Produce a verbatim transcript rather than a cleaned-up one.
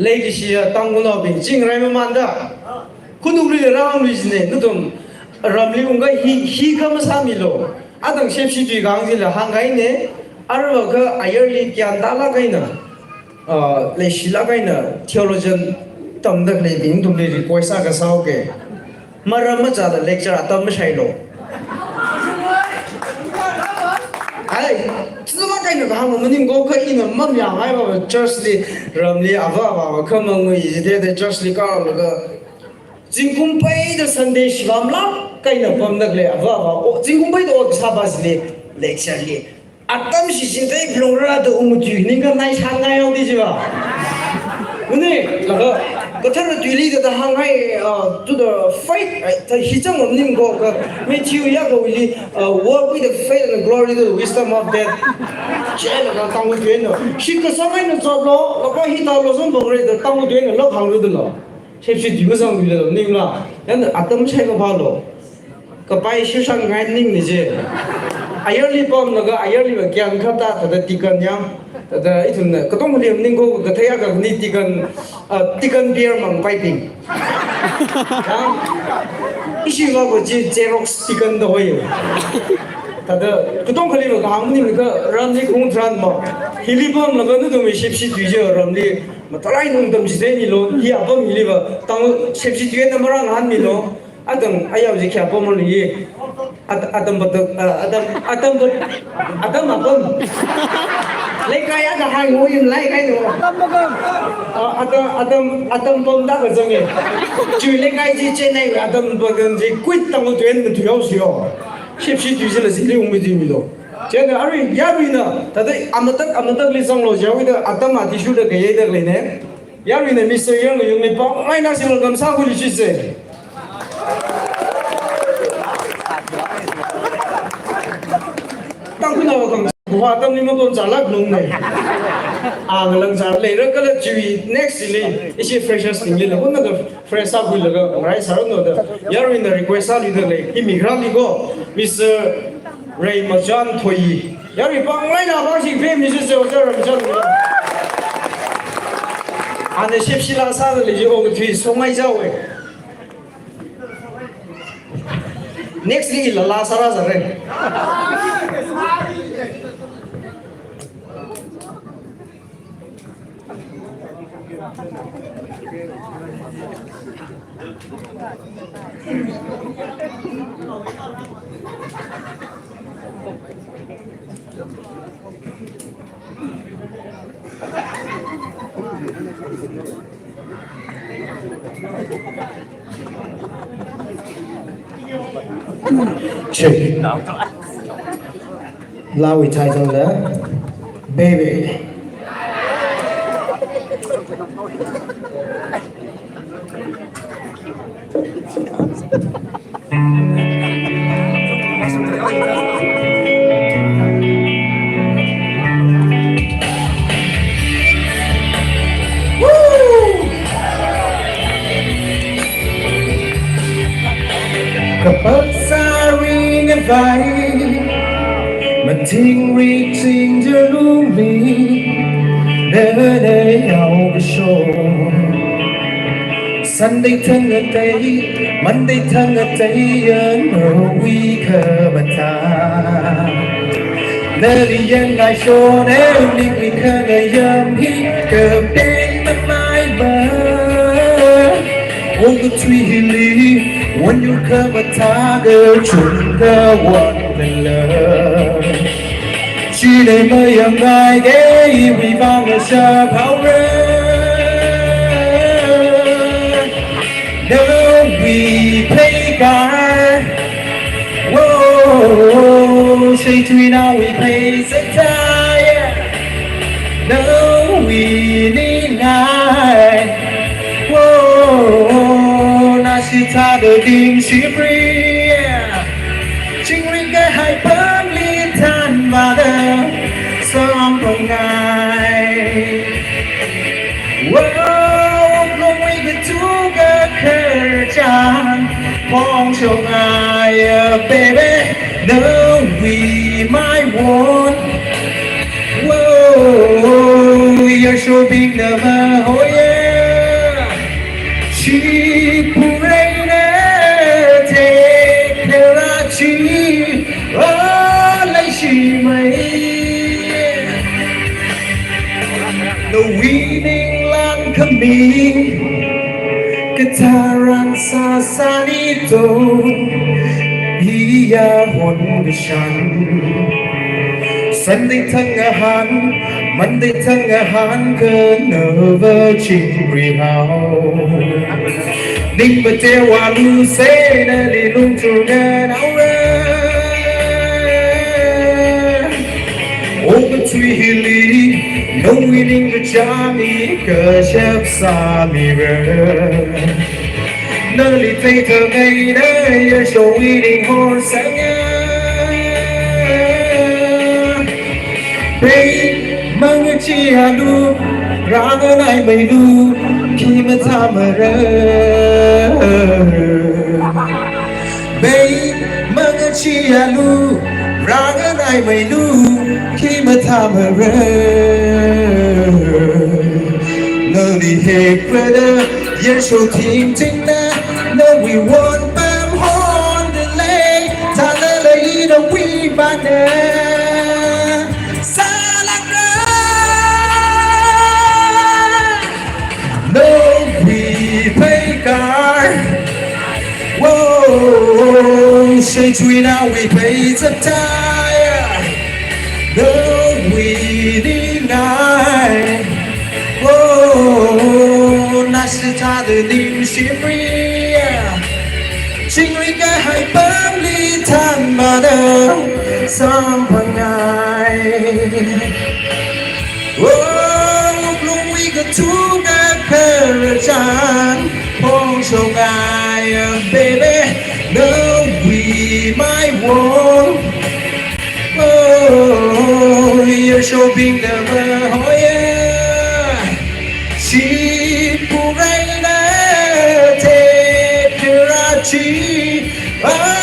Leikashiya Tangkhulnaobing, chingri mamanda. Khunuklui rāhānglui jine, nathum ramli ungkha hi, hi kha masāmilu. Atang shepshi tui kahāng chila hāngkahaine, aruiva kha ayarli gyan tālāk eina, ah, leishilāk eina theologian tamda khaleibing nathumli request akha sāuke. Maram machāda lecture atam mashailu. Ai, chithālāk eina kahāng maningakha ina mamayāngai va church li, ramli ava avāva khamangui jitete church li kālaga. Zingkum peida Sunday shivamlāk eina pamda khalei ava avā, o, zingkum peida ot kasāva chili lecture li. Atam shichinda phalungra da ungtui ningkha nai shāngai yao di jiva. Mani, laga, kathara tuili da hānghai, uh, to the faith, uh, ta hi chang maningakha, Matthew ya kawili, uh, walk with the faith and the glory to the wisdom of that. Che laga Tangkhul tuina. Shitkasang eina zotlu, laga hi tālu zong bangre da Tangkhul tuina lok hānglu dalo. Shepshi tui mazangluila ningla, yan atam shai kaphalu. Kapai shushan ngai ning ni je. Ayarli pamlaga ayarliva gyan kata, thāda deacon yang. Thāda ithumna, katongali maningakha kathei akha ni deacon, ah, deacon beer mang piping. Yang, ishiva ko chi Xerox deacon da hoi. Thāda, katongaliva kahāng maningakha ramli kung tharan ma. Hili pamlaga nathumwui shepshi tui je ramli. Matarai nung tam chithei nilu, hi apam hiliva, tang shepshi tui eina marāngahānmilu, atang ayao ji kya apam li, at-, atam batak, ah, atam, atam bat-, atam apam. Leikai akha hai ngoi yum leikai no. Ah, atam, atam, atam pamda kazange. Chui leikai ji Chennai atam bakan ji kuit Tangkhul tui eina tui yao siyo. Shepshi tui jila jili ungmi tui milu. Chieina arui, yaruina, thāda amatak, amatakli zanglu, yaruina, atam athishurda kayaida leine. Yaruina Mister Yangngayungli pāng, ai nasi welcome sākhuili shise. Tangkhulnao kam, kuwa atamli mapamzālāk nungne. Ang langzā leira kala chiwui next li, ishi freshers bingli la, kunna ka fresh sākhuilaga, rai sāranu da. Yaruina request sāluida lei, hi mi kharāli ko, Mister Reimachan Thoyi. Yarui pāng laina pāng shik phe mi shise Oja Reimachan Thoyi. Ana shepshi laa sāda lei ji okathui songai jawe. Next li ila laa sāra sāre. Check. Laawui title la Baby. Kapasari ngavai, matingri chingjarumi, nene yao kasho. Sunday thang ngatei, Monday thang ngatei, yan ro wi khamata. Nali yan ngai shon, eh, ning wi khangayam hi, kapeng mamai ba. Okathui hili, wan yur khamata, kachungkha wan kala. Chili mayang ngai, kei iwui vang shap haora. Nawui pheikar. Whoa, shei tui nawui phei satai. Nawui ningai. Whoa, na shithāda ding shipri. Chingring kahai pamli thanvāda samphang ngai. Wow, longwui katu kakharchān phong shong ngai, baby, nawui maiwon. Wow, you're so big, never, oh yeah. Ni katharan sāsāni to, iya hon kashan. Sunday thang ahan, Monday thang ahan, kanava chingri hao. Ning batewa lu se nali lungchungan aura. O kathui hili, nawui ningkachāng hi kashap sāmira. Nali theithangaina, yashowui ning horsanga. Bei mangacheealu, rānganai meilu, khi mathāmara. Bei mangacheealu, rānganai meilu, khi mathāmara. Nali hek brother, yasho thingthingna, nawui wonpam hondalei, thalalei nawui bana. Sālakra. Nawui pheikar. Whoa, shei chuina wui phei chaptai. Nawui ningai. Whoa, nashita de ning shimri. Chingri kahai pamli thanmada samphangai. Oh, lungwui kathuka khararchan, phongshongai, baby, nawui maiwong. Oh, yashobingna mahoya, shipuraina te karachi. Ah,